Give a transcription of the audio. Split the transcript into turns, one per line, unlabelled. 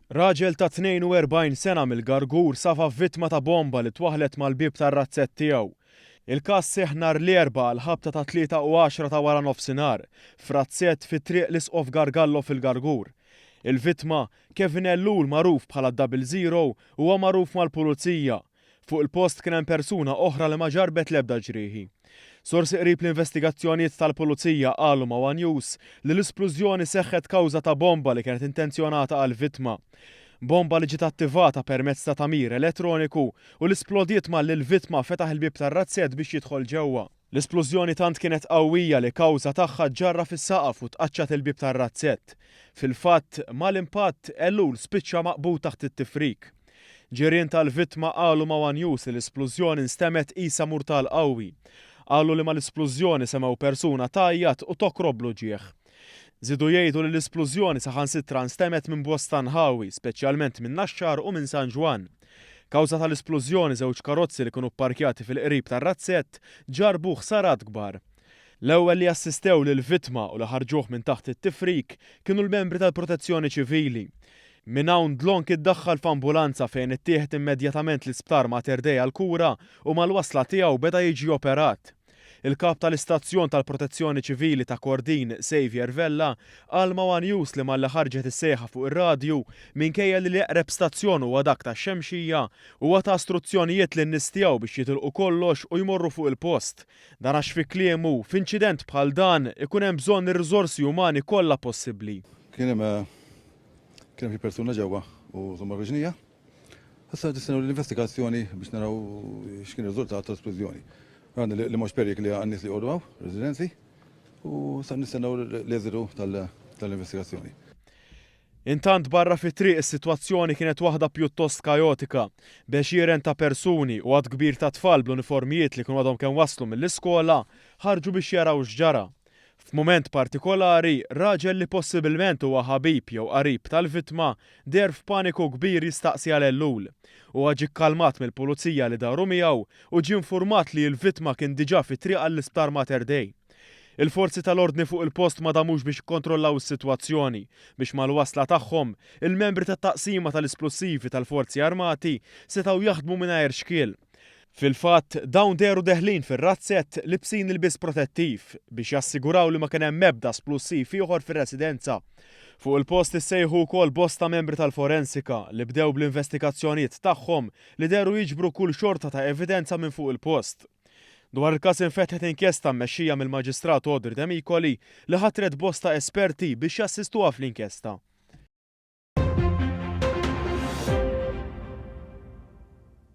Raġel ta' 42 sena mill-Gargur safa vittma ta' bomba li twaħħlet mal-bieb tar-razzett tiegħu. Il-każ seħħ nhar l-Erbgħa għall-ħabta tat-3 u għaxra ta' waranofsinhar, f'razzett fi Triq l-Isqof Gargallo fil-Gargur. Il-vittma, Kevin Ellul magħruf bħala Double Zero, huwa magħruf mal-Pulizija. Fuq il-post kien hemm persuna oħra li ma ġarrbet l-ebda ġrieħi. Sorsi qrib l-investigazzjonijiet tal-Pulizija qalu ma' One News li l-isplużjoni seħħet kawża ta' bomba li kienet intenzjonata għall-vittma. Bomba li ġiet attivata permezz ta' tagħmir elettroniku u li splodiet malli l-vittma fetaħ il-bieb tar-razzett biex jidħol ġewwa. L-isplużjoni tant kienet qawwija li kawża tagħha ġġarraf is-saqaf u tqaċċat il-bieb tar-razzett. Fil-fatt, mal-impatt, Ellul spiċċa maqbud taħt it-tifrik. Ġirien tal-vittma qalu ma' One News li l-isplużjoni nstemgħet qisha murtal qawwi. Qalu li mal-isplużjoni semgħu persuna tgħajjat u tokrob bl-uġigħ. Żiedu jgħidu li l-isplużjoni saħansitra nstemgħet minn bosta nħawi, speċjalment minn Naxxar u minn San Ġwann. Kawża tal-isplużjoni żewġ karozzi li kienu pparkjati fil-qrib tar-razzett ġarrbu ħsarat kbar. L-ewwel li assistew lill-vittma u li ħarġuh minn taħt it-tifrik kienu l-membri tal-Protezzjoni Ċivili. Minn hawn dlonk iddaħħal f'ambulanza fejn ittieħed immedjatament l-Isptar Mater Dei għall-kura u mal-wasla tiegħu beda jiġi operat. Il-Kap tal-Istazzjon tal-Protezzjoni Ċivili ta' Kordin, Saviour Vella, qal ma' one News li malli ħarġet is-sejħa fuq ir-radju, minkejja li l-eqreb stazzjon huwa dak tax-Xemxija, huwa ta struzzjonijiet lin-nies tiegħu biex jitilqu kollox u jmorru fuq il-post. Dan għax fi kliemu, f'inċident bħal dan, ikun hemm bżonn ir-riżorsi umani kollha possibbli.
Kien hemm kien hemm xi persuna ġewwa u insomma ħriġnieha. Issa nistennew l-investigazzjoni biex naraw x'kien ir-riżultat tal-isplużjoni. Għandi li mhux perikli għan-nies li joqogħdu hawn, residenzi, u sa nistennew l-eżitu tal-investigazzjoni.
Intant barra fit-triq is-sitwazzjoni kienet waħda pjuttost kaotika. B'għexieren ta' persuni u għadd kbir ta' tfal bl-uniformijiet li kienu għadhom kemm waslu mill-iskola ħarġu biex jaraw x'ġara. F'mument partikolari, raġel li possibilment huwa ħabib jew qarib tal-vittma deher f'paniku kbir jistaqsi għal Ellul. Huwa ġie kkalmat mill-pulizija li daru miegħu u ġie infurmat li l-vittma kien diġà fit-triq għall-Isptar Mater Dei. Il-forzi tal-ordni fuq il-post ma damux biex ikkontrollaw is-sitwazzjoni biex mal-wasla tagħhom, il-membri tat-taqsima tal-isplussivi tal-Forzi Armati setgħu jaħdmu mingħajr xkiel. Fil-fatt, dawn dehru deħlin fir-razzett libsin ilbies protettiv biex jassiguraw li ma kien hemm ebda splussiv ieħor fir-residenza. Fuq il-post issejħu wkoll bosta membri tal-forensika li bdew bl-investigazzjonijiet tagħhom li dehru jiġbru kull xorta ta' evidenza minn fuq il-post. Dwar il-każ infetħet inkjesta mmexxija mill-Maġistrat Audrey Demicoli li ħatret bosta esperti biex jassistuha fl-inkjesta.